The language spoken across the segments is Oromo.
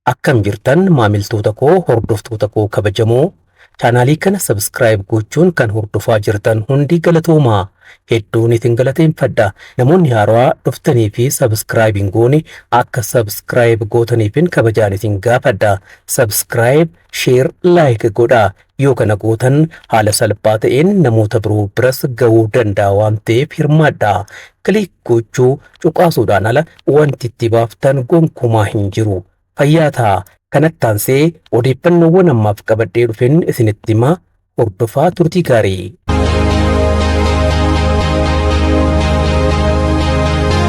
Akkam jirtan maamiltoota koo, hordoftoota koo kabajamoo, chaanaalii kana subscribe gochuun kan hordofaa jirtan hundi galatoomaa. Hedduun isin galateeffadha. Namoonni haarawaa dhuftanii fi subscribe hin goone akka subscribe gootaniifin kabajaan isin gaafadha. Subscribe, share, like godhaa. Yoo kana gootan haala salphaa ta'een namoota biroo biras ga'uu danda'a waan ta'eef hirmaadhaa. Click gochuu cuqaasuudhaan ala wanti itti baaftan gonkumaa hin jiru. Fayyaa ta'aa. Kanatti aansee odeeffannoowwan ammaaf qabadhee dhufen isinitti hima. Hordofaa turtii gaarii.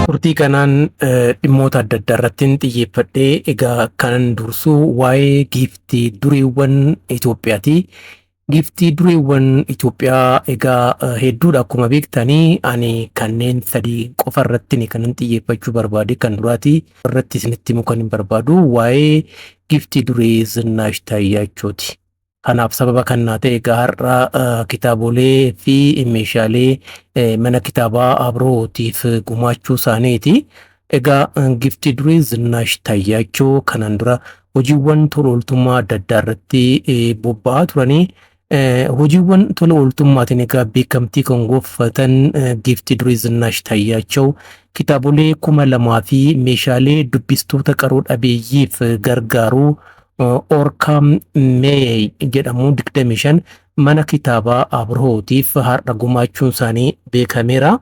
Turtii kanaan dhimmoota adda addaa irrattin xiyyeeffadhee egaa kanan dursu waa'ee giiftii dureewwan Itoophiyaati. Giiftii dureewwan Itoophiyaa egaa hedduudha akkuma beektanii ani kanneen sadii qofa irratti kanan xiyyeeffachuu barbaade kan duraati irratti isinitti himuu kan hin barbaadu waa'ee giiftii duree Zinnaash Taayyaachooti. Kanaaf sababa kan naa ta'e egaa har'a kitaabolee fi meeshaalee mana kitaabaa Abrootiif gumaachuu isaaniiti. Egaa gifti duree Zinnaash Taayyaachoo kanaan dura hojiiwwan tola ooltummaa adda addaa irratti bobba'aa turanii hojiiwwan tola ooltummaatiin egaa beekamtii kan gonfatan gifti duree Zinnaash Taayyaachoo kitaabolee 2000 fi meeshaalee dubbistoota qaroo dhabeeyyiif gargaaru Orkaa Meey jedhamu 25 mana kitaabaa Abrahootiif har'a gumaachuun isaanii beekameera.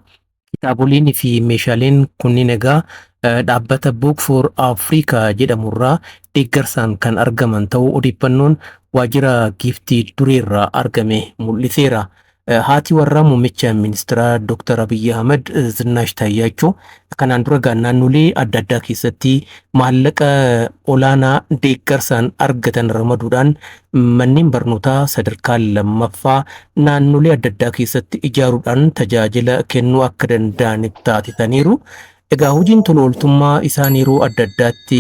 Kitaaboleen fi meeshaaleen kunniin egaa dhaabbata Book for Africa jedhamurraa deeggarsaan kan argaman ta'uu odeeffannoon waajjira giiftii dureerraa argame mul'iseera. Haati warraa muummicha ministeeraa Dr. Abiyyi Ahmad Zinnaash Taayyaachoo kanaan dura egaa naannolee adda addaa keessatti maallaqa olaanaa deeggarsaan argatan ramaduudhaan manneen barnootaa sadarkaa lammaffaa naannolee adda addaa keessatti ijaaruudhaan tajaajila kennuu akka danda'an taasisaniiru. Egaa hojiin tola ooltummaa isaan yeroo adda addaatti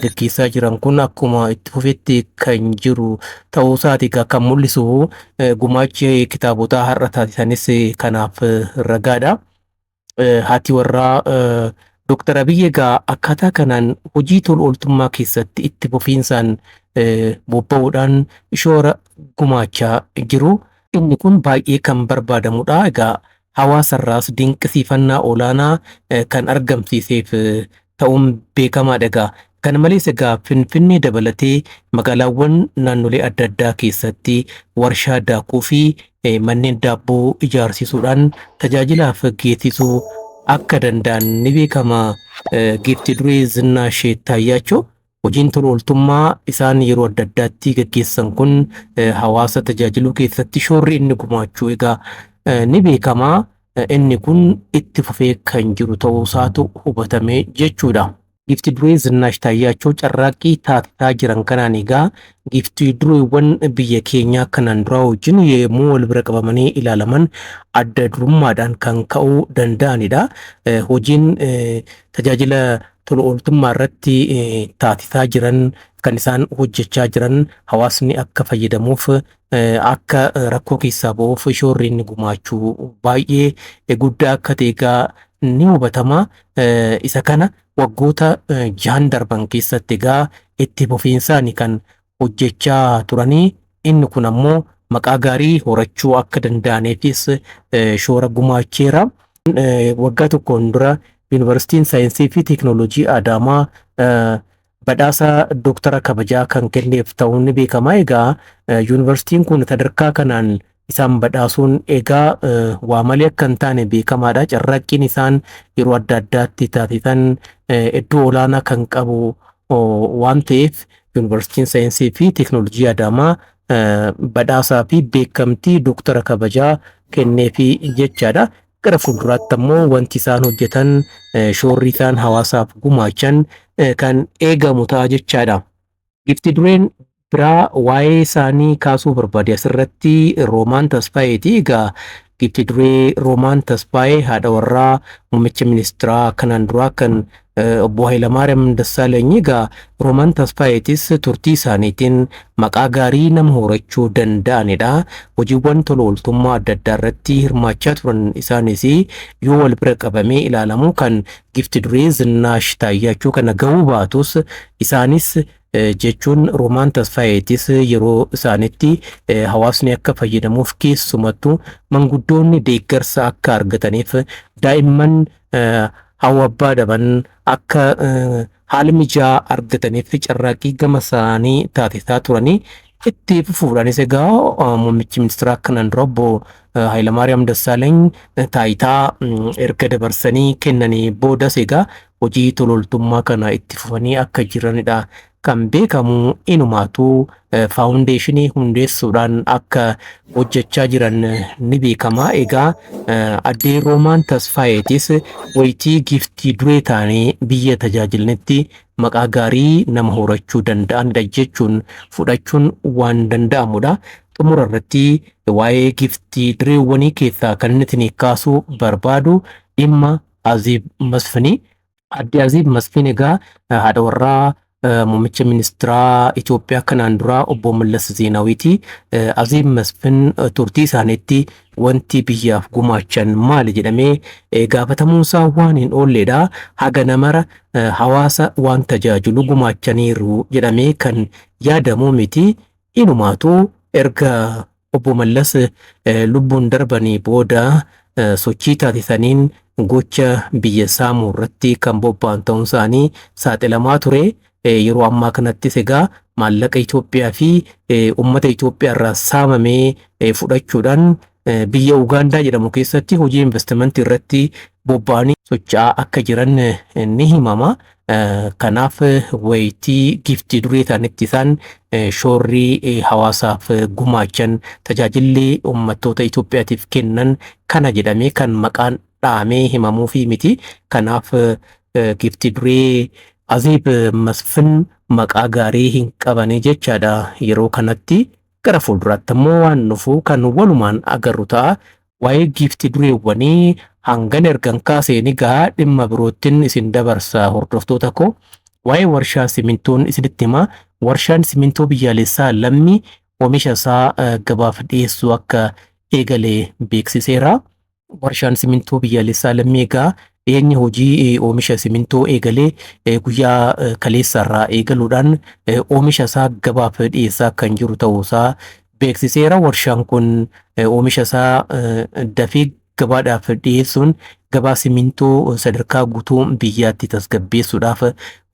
gaggeessaa jiran kun akkuma itti fufetti kan jiru ta'uu isaati egaa kan mul'isu gumaachi kitaabotaa har'a taasisanis kanaaf ragaadha. Haati warraa Dooktar Abiy egaa akkaataa kanaan hojii tola ooltummaa keessatti itti fufiinsaan bobba'uudhaan shoora gumaachaa jiru. Inni kun baay'ee kan barbaadamudha. Egaa hawaasarraas dinqisiifannaa olaanaa kan argamsiiseef ta'uun beekamaadha egaa. Kana malees egaa Finfinnee dabalatee magaalaawwan naannolee adda addaa keessatti warshaa daakuu fi manneen daabboo ijaarsisuudhaan tajaajilaaf geessisuu akka danda'an ni beekama. Giifti duree Zinnaash Taayyaachoo hojiin tola ooltummaa isaan yeroo adda addaatti gaggeessan kun hawaasa tajaajiluu keessatti shoorri inni gumaachuu egaa ni beekama. Inni kun itti fufee kan jiru ta'uu isaatu hubatame jechuudha. Giifti duree Zinnaash Taayyaachoo carraaqqii taasisaa jiran kanaan egaa giifti dureewwan biyya keenyaa kanaan duraa wajjin yommuu wal bira qabamanii ilaalaman adda durummaadhaan kan ka'uu danda'anidha. Hojiin tajaajila tola ooltummaa irratti taasisaa jiran kan isaan hojjechaa jiran hawaasni akka fayyadamuuf akka rakkoo keessaa ba'uuf shoorri inni gumaachuu baay'ee guddaa akka ta'e egaa ni hubatama. Isa kana waggoota jahan darban keessatti egaa itti fufiinsaan kan hojjechaa turanii inni kun ammoo maqaa gaarii horachuu akka danda'aniifis shoora gumaacheera. Waggaa tokkoon dura Yuunivarsiitiin Saayinsii fi Teeknooloojii Adaamaa badhaasa Dooktara kabajaa kan kenneef ta'uun ni beekama. Egaa yuunivarsiitiin kun sadarkaa kanaan isaan badhaasuun egaa waa malee akka hin taane beekamaadha. Carraaqqiin isaan yeroo adda addaatti taasisan iddoo olaanaa kan qabu waan ta'eef Yuunivarsiitiin Saayinsii fi Teeknooloojii Adaamaa badhaasaa fi beekamtii Dooktara kabajaa kenneefi jechaadha. Gara fuulduraatti ammoo wanti isaan hojjetan shoorri isaan hawaasaaf gumaachan kan eegamu ta'a jechaadha. Gifti dureen biraa waa'ee isaanii kaasuu barbaade asirratti Roomaan Tasfaayeeti. Egaa gifti duree Roomaan Tasfaayee haadha warraa muummicha ministeeraa kanaan duraa kan obbo Hayilamaariyaam Dassaalany. Egaa Roomaan Tasfaayeetis turtii isaaniitiin maqaa gaarii nama horachuu danda'anidha. Hojiiwwan tola ooltummaa adda addaa irratti hirmaachaa turan isaanis yoo wal bira qabamee ilaalamu kan gifti duree Zinnaash Taayyaachuu kana gahuu baatus isaanis Jechuun Roomaan Tasfaayeetis yeroo isaanitti hawaasni akka fayyadamuuf, keessumattuu manguddoonni deeggarsa akka argataniif, daa'imman hawwa abbaa dhaban akka haala mijaa argataniif carraaqqii gama isaanii taasisaa turanii. Itti fufuudhaanis egaa muummichi ministeeraa kanaan dura obbo Hayilamaariyaam Dassaaleeny taayitaa erga dabarsanii kennanii boodas egaa hojii tololtummaa kana itti fufanii akka jiranidha kan beekamu. Inumaatu faawundeeshinii hundeessuudhaan akka hojjechaa jiran ni beekama. Egaa addee Roomaan Tasfaayeetis wayitii giftii duree ta'anii biyya tajaajilanitti maqaa gaarii nama horachuu danda'anidha jechuun fudhachuun waan danda'amudha. Xumura irratti waa'ee giftii dureewwanii keessaa kan inni isin kaasuu barbaadu dhimma Azeeb Masfinii. Addee Azeeb Masfin egaa haadha warraa muummicha ministeeraa Itoophiyaa kanaan duraa obbo Mallas Zeenaawiiti. Azeeb Masfin turtii isaaniitti wanti biyyaaf gumaachan maali jedhamee gaafatamuunsaa waan hin oolledha. Haga namara hawaasa waan tajaajilu gumaachaniiru jedhamee kan yaadamu miti. Inumaatu erga obbo Mallas lubbuun darbanii booda sochii taasisaniin gocha biyya saamuu irratti kan bobba'an ta'uun isaanii saaxilamaa ture. Yeroo ammaa kanattis egaa maallaqa Itoophiyaa fi uummata Itoophiyaa irraa saamamee fudhachuudhaan biyya Ugaandaa jedhamu keessatti hojii investimentii irratti bobba'anii socho'aa akka jiran ni himama. Kanaaf wayitii giftii duree ta'anitti isaan shoorrii hawaasaaf gumaachan, tajaajilli uummattoota Itoophiyaatiif kennan kana jedhamee kan maqaan dhahamee himamuufi miti. Kanaaf giftii duree Azeeb Masfin maqaa gaarii hin qabanii jechaadha yeroo kanatti. Gara fuulduraatti immoo waan dhufu kan walumaan agarru ta'a. Waa'ee giftii dureewwanii hangan ergan kaaseen egaa dhimma biroottiin isin dabarsa, hordoftoota koo. Waa'ee warshaa simintoon isinitti hima. Warshaan simintoo biyyaalessaa Lammii oomisha isaa gabaaf dhiyeessuu akka eegale beeksiseera. Warshaan simintoo biyyaalessaa Lammii egaa dhiyeenya hojii oomisha simintoo eegalee guyyaa kaleessarraa eegaluudhaan oomisha isaa gabaaf dhiyeessaa kan jiru ta'uusaa beeksiseera. Warshaan kun oomisha isaa dafee gabaadhaaf dhiyeessuun gabaa simintoo sadarkaa guutuu biyyaatti tasgabbeessuudhaaf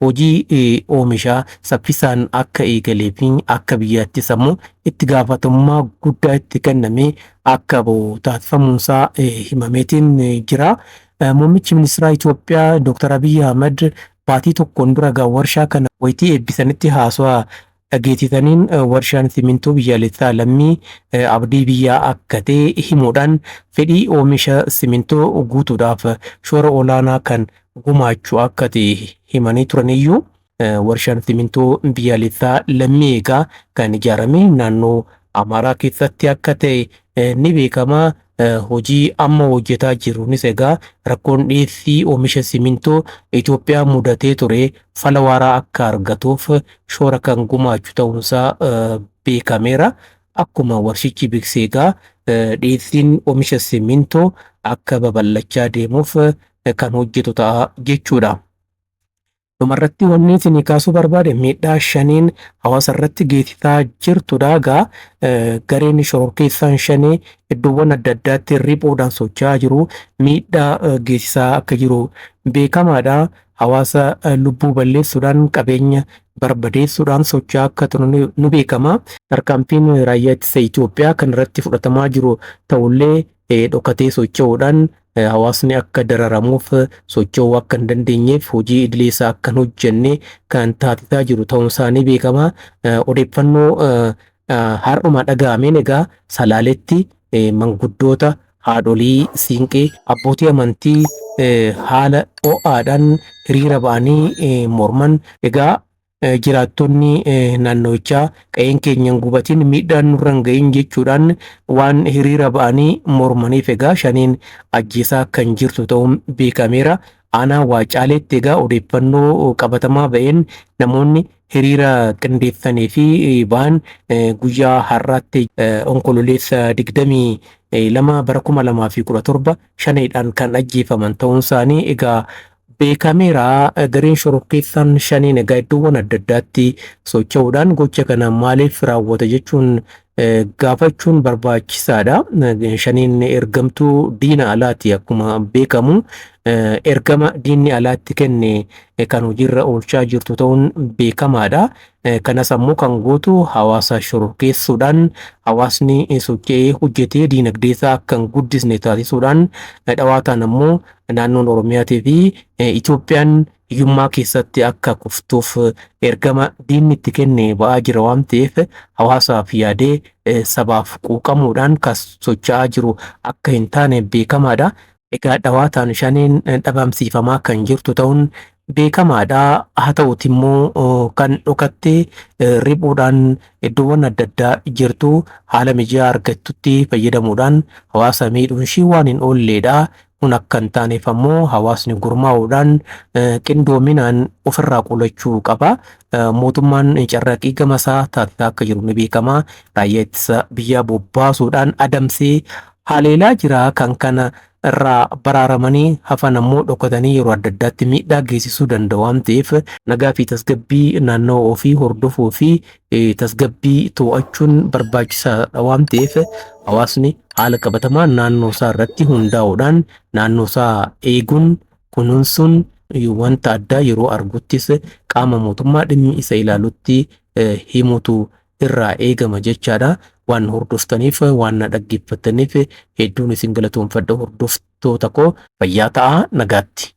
hojii oomishaa saffisaan akka eegalee fi akka biyyaattis ammoo itti gaafatamummaa guddaa itti kennamee akka bahu taasifamuunsaa himameetiin jira. Muummichi ministeeraa Itoophiyaa Dr. Abiyyi Ahmad baatii tokkoon dura egaa warshaa kana wayitii eebbisanitti haasawaa dhageessisaniin warshaan simintoo biyyaalessaa Lammii abdii biyyaa akka ta'e himuudhaan fedhii oomisha simintoo guutuudhaaf shoora olaanaa kan gumaachu akka ta'e himanii turaniyyuu, warshaan simintoo biyyaalessaa Lammii egaa kan ijaarame naannoo Amaaraa keessatti akka ta'e ni beekama. Hojii amma hojjetaa jiruunis egaa rakkoon dhiyeessii oomisha simintoo Itoophiyaa mudatee ture fala waaraa akka argatuuf shoora kan gumaachu ta'uunsaa beekameera. Akkuma warshichi beeksise egaa dhiyeessiin oomisha simintoo akka babal'achaa deemuuf kan hojjetu ta'a jechuudha. Dhumarratti wanni isin kaasuu barbaade miidhaa shaniin hawaasa irratti geessisaa jirtudha. Egaa gareen shororkeessaan shanee iddoowwan adda addaatti riphuudhaan socho'aa jiru. Miidhaa geessisaa akka jiru beekamaadha. Hawaasa lubbuu balleessuudhaan, qabeenya barbadeessuudhaan socho'aa akka ture ni beekama. Tarkaanfiin raayyaa ittisa Itoophiyaa kan irratti fudhatamaa jiru ta'ullee dhokatee socho'uudhaan hawaasni akka dararamuuf, socho'uu akka hin dandeenyeef, hojii idilee isaa akka hin hojjenne kan taasisaa jiru ta'uun isaa ni beekama. Odeeffannoo har'uma dhaga'ameen egaa Salaaletti manguddoota, haadholii siinqee, abbootii amantii haala ho'aadhaan hiriira ba'anii morman. Egaa jiraattonni naannowichaa qe'een keenya hin gubatin, miidhaan nurra hin gahin jechuudhaan waan hiriira ba'anii mormaniif egaa shaniin ajjeesaa kan jirtu ta'uun beekameera. Aanaa Waacaaleetti egaa odeeffannoo qabatamaa ba'een namoonni hiriira qindeessanii fi ba'an guyyaa har'aatti Onkololeessa 22 bara 2017 shaneedhaan kan ajjeefaman ta'uun isaanii egaa beekameera. Gareen shororkeessaan shaniin egaa iddoowwan adda addaatti socho'uudhaan gocha kana maaliif raawwata jechuun gaafachuun barbaachisaadha. Shaniin ergamtuu diina alaati akkuma beekamu ergama diinni alaatti kenne kan hojiirra oolchaa jirtu ta'uun beekamaadha. Kanas ammoo kan gootu hawaasa shororkeessuudhaan hawaasni socho'ee hojjetee diinagdee isaa akka hin guddisne taasisuudhaan dhawaataan ammoo naannoon Oromiyaatii fi Itoophiyaan hiyyummaa keessatti akka kuftuuf ergama diinni itti kenne ba'aa jira waan ta'eef hawaasaaf yaadee sabaaf quuqamuudhaan kan socho'aa jiru akka hin taane beekamaadha. Egaa dhawaataan shaneen dhabamsiifamaa kan jirtu ta'uun beekamaadha. Haa ta'uti immoo kan dhokattee riphuudhaan iddoowwan adda addaa jirtu haala mijaa'aa argattutti fayyadamuudhaan hawaasa miidhuun ishii waan hin oolleedha. Kun akka hin taaneef ammoo hawaasni gurmaa'uudhaan qindoominaan ofirraa qolachuu qaba. Mootummaan carraaqqii gama isaa taasisaa akka jiru ni beekama. Raayyaa ittisa biyyaa bobbaasuudhaan adamsee haleelaa jira. Kan kana irraa baraaramanii hafan ammoo dhokatanii yeroo adda addaatti miidhaa geessisuu danda'u waan ta'eef nagaa fi tasgabbii naannoo ofii hordofuu fi tasgabbii to'achuun barbaachisaadha waan ta'eef hawaasni haala qabatamaa naannoo isaa irratti hundaa'uudhaan naannoo isaa eeguun kunuunsuun wanta addaa yeroo arguttis qaama mootummaa dhimmi isa ilaalutti himutu irraa eegama jechaadha. Waan hordoftaniif waan na dhaggeeffattaniif hedduun isin galatoomfadha hordoftoota koo fayyaa ta'aa nagaatti.